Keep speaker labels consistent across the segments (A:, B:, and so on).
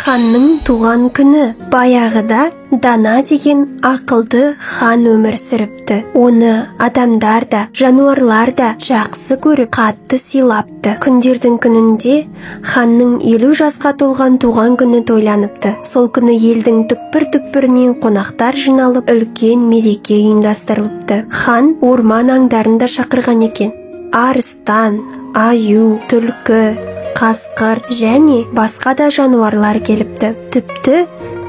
A: Ханның туған күні. Баяғыда Дана деген ақылды хан өмір сүріпті. Оны адамдар да, жануарлар да жақсы көріп, қатты сыйлапты. Күндердің күнінде ханның 50 жасқа толған туған күні тойланыпты. Сол күні елдің түкпір-түкпірінен қонақтар жиналып, үлкен мереке ұйымдастырылыпты. Хан орман аңдарын да шақырған екен. Арыстан, аю, түлкі, қасқыр және басқа да жануарлар келіпті. Тіпті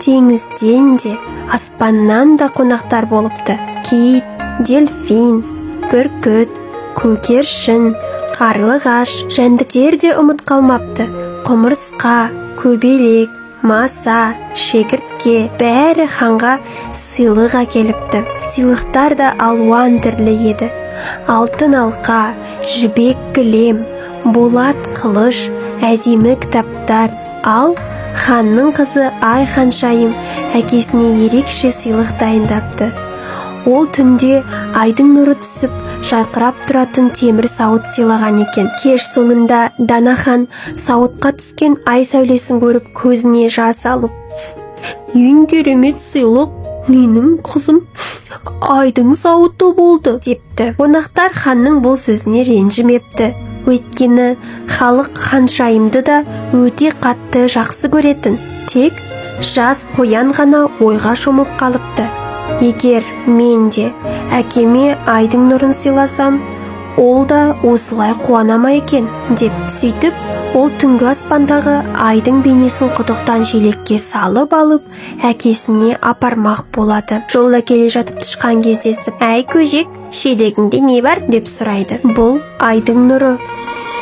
A: теңізден де, аспаннан да қонақтар болыпты. Кит, дельфин, бүркіт, көгершін, қарлығаш, жәндіктер де ұмыт қалмапты. Құмырсқа, көбелек, маса, шегіртке бәрі ханға сыйлық әкеліпті. Сыйлықтар да алуан түрлі еді: алтын алқа, жібек кілем, болат қылыш, әдемі кітаптар. Ал ханның қызы Ай ханшайым әкесіне ерекше сыйлық дайындапты. Ол түнде айдың нұры түсіп, жарқырап тұратын темір сауыт сыйлаған екен. Кеш соңында Дана хан сауытқа түскен ай сәулесін көріп, көзіне жас алып: «Ең керемет сыйлық менің қызым Айдың сауыты болды», – депті. Қонақтар ханның бұл сөзіне ренжімепті, өйткені халық ханшайымды да өте қатты жақсы көретін. Тек жас қоян ғана ойға шомып қалыпты: «Егер мен де әкеме айдың нұрын сыйласам, ол да осылай қуана ма екен?» – деп. Сөйтіп, ол түнгі аспандағы айдың бейнесін құдықтан шелекке салып алып, әкесіне апармақ болады. Жолда келе жатып тышқан кездесіп: «Әй, көжек, шелегіңде не бар?» – деп сұрайды. «Бұл айдың нұры,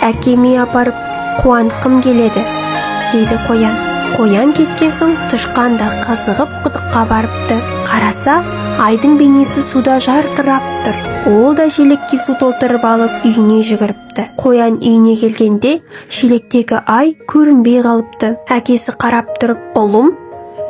A: әкеме апарып қуантқым келеді», – дейді қоян. Қоян кеткен соң, тышқан да қызығып құдыққа барыпты. Қараса, айдың бейнесі суда жарқырап тұр. Ол да шелекке су толтырып алып, үйіне жүгіріпті. Қоян үйіне келгенде, шелектегі ай көрінбей қалыпты. Әкесі қарап тұрып: «Ұлым,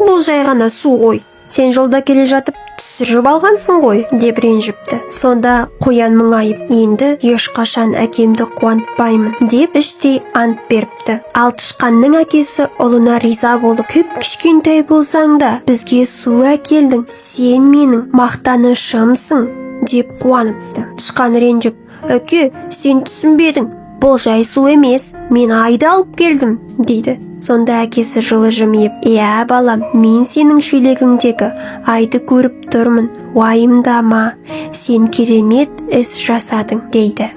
A: бұл жай ғана су ғой, сен жолда келе жатып түсіріп алғансың ғой», – деп ренжіпті. Сонда қоян мұңайып: «Енді ешқашан әкемді қуантпаймын», – деп іштей ант беріпті. Ал тышқанның әкесі ұлына риза болып: «Кіп кішкентай болсаң да, бізге су әкелдің, сен менің мақтанышымсың», – деп қуаныпты. Тышқан ренжіп: «Әке, сен түсінбедің, бұл жай су емес, мен айды алып келдім», – дейді. Сонда әкесі жылы жымиып: «Иә, балам, мен сенің шелегіңдегі айды көріп тұрмын, уайымдама, сен керемет іс жасадың», – дейді.